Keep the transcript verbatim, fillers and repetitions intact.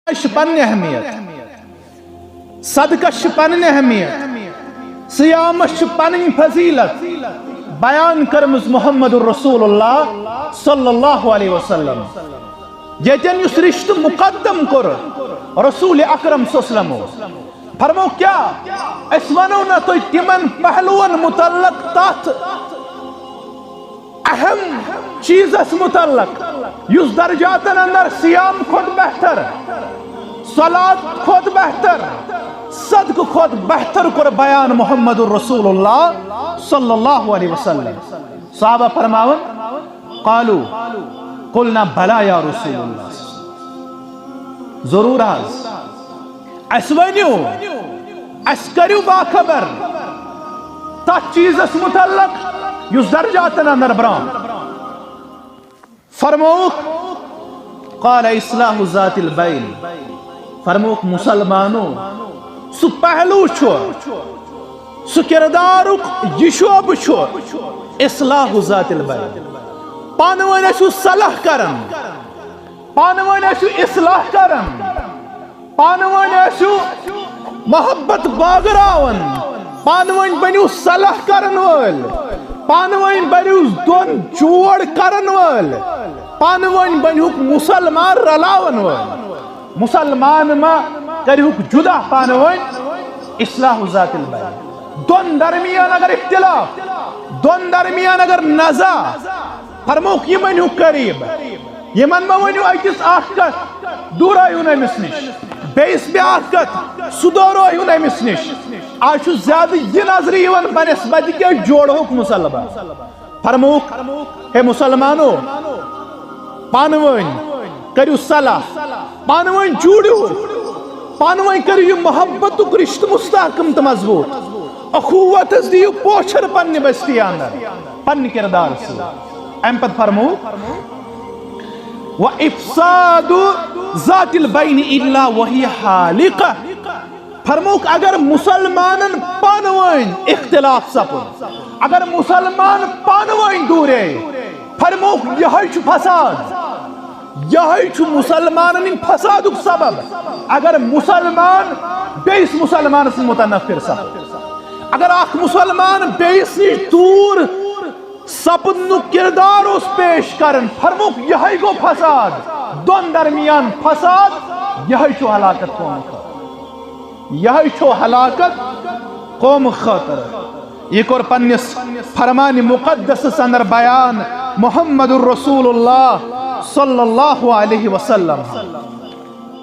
نمازِ چھِ پنٕنۍ اہمیت، صدقس چھِ پنٕنۍ اہمیت، صیامس چھِ پنٕنۍ فضیلت بیان کٔرمٕژ محمد رسول اللہ صلی اللہ علیہ وسلم۔ ییٚتٮ۪ن یُس رشتہٕ مقدم کوٚر رسول اکرم صلی اللہ علیہ وسلم، فرموو کیٛاہ؟ أسۍ ونو نہ تۄہہِ تِمن پہلوَن متعلق، تتھ اہم چیزس متعلق، یُس درجاتن اندر صیام کھۄتہٕ بہتر، صلات کھۄتہٕ بہتر، صدقہٕ کھۄتہٕ بہتر کوٚر بیان محمد رسول اللہ صلی اللہ علیہ وسلم۔ صحابہ فرماون، قالوا، قلنا بلى يا رسول الله، ضرور حظ، اسہِ ؤنِو، اسہِ کٔرِو باخبر تتھ چیزس متعلق یُس درجاتن اندر برونٛہہ۔ فرمووُکھ، قال اصلاح ذات البین، فرمووُکھ مسلمانو، سُہ پہلو چھُ، سُہ کردارُک یہِ شعبہٕ چھُ اصلاح ذات البین۔ پانہٕ ؤنۍ ٲسِو صلح کران، پانہٕ ؤنۍ ٲسِو اصلاح کران، پانہٕ ؤنۍ ٲسِو محبت بٲگراوان، پانہٕ ؤنۍ بٔنِو صلح کرن وٲلۍ، پانہٕ ؤنۍ بٔنِو دۄن جوڑ کرن وٲلۍ، پانہٕ ؤنۍ بٔنِہُکھ مسلمان رلاون وٲلۍ۔ مسلمان ما کٔرِہُکھ جدا پانہٕ ؤنۍ، اصلاح ذات البین۔ دۄن درمیان اگر اختلاف، دۄن درمیان اگر نزاع، فرمووُکھ یہِ بٔنِہُکھ قریب۔ یِمن مہ ؤنِو أکِس اکھ کتھ، دوٗرٲیہُن أمِس نِش، بیٚیِس بیٛاکھ کتھ، سُہ دوٗرٲیہُن أمِس نِش۔ آز چھُ زیادٕ یہِ نظرِ یِوان بنسبت کہِ أسۍ جوڑہوکھ مسلمان۔ فرمووُکھ، ہے مسلمانو، پانہٕ ؤنۍ کٔرِو صلح، پانہٕ ؤنۍ جوڑِو، پانہٕ ؤنۍ کٔرِو یہِ محبتُک رشتہٕ مستحکم تہٕ مضبوط۔ اخوتس دِیِو پوچھر پننہِ بستی اندر، پننہِ کردار سۭتۍ۔ امہِ پتہٕ فرموو، و افساد ذات البین الا وہی حالقہ۔ فرمووُکھ، اگر مسلمانن پانہٕ ؤنۍ اختلاف سپُد، اگر مسلمان پانہٕ ؤنۍ دوٗرے، فرمووُکھ، یہے چھُ فساد، یہے چھُ مسلمانن ہٕنٛدِ فسادُک سبب۔ اگر مسلمان بیٚیِس مسلمانس سۭتۍ متنفر سپُد، اگر اکھ مسلمان بیٚیِس نِش دوٗر سپدنُک کردار اوس پیش کران، فرمووُکھ، یہے گوٚو فساد، دۄن درمیان فساد، یہے چھُ ہلاکت قومہٕ خٲطرٕ، یہے چھُ ہلاکت قومہٕ خٲطرٕ۔ یہِ کوٚر پننِس فرمان مقدسس اندر بیان محمد رسول اللہ صلی اللہ علیہ وسلم۔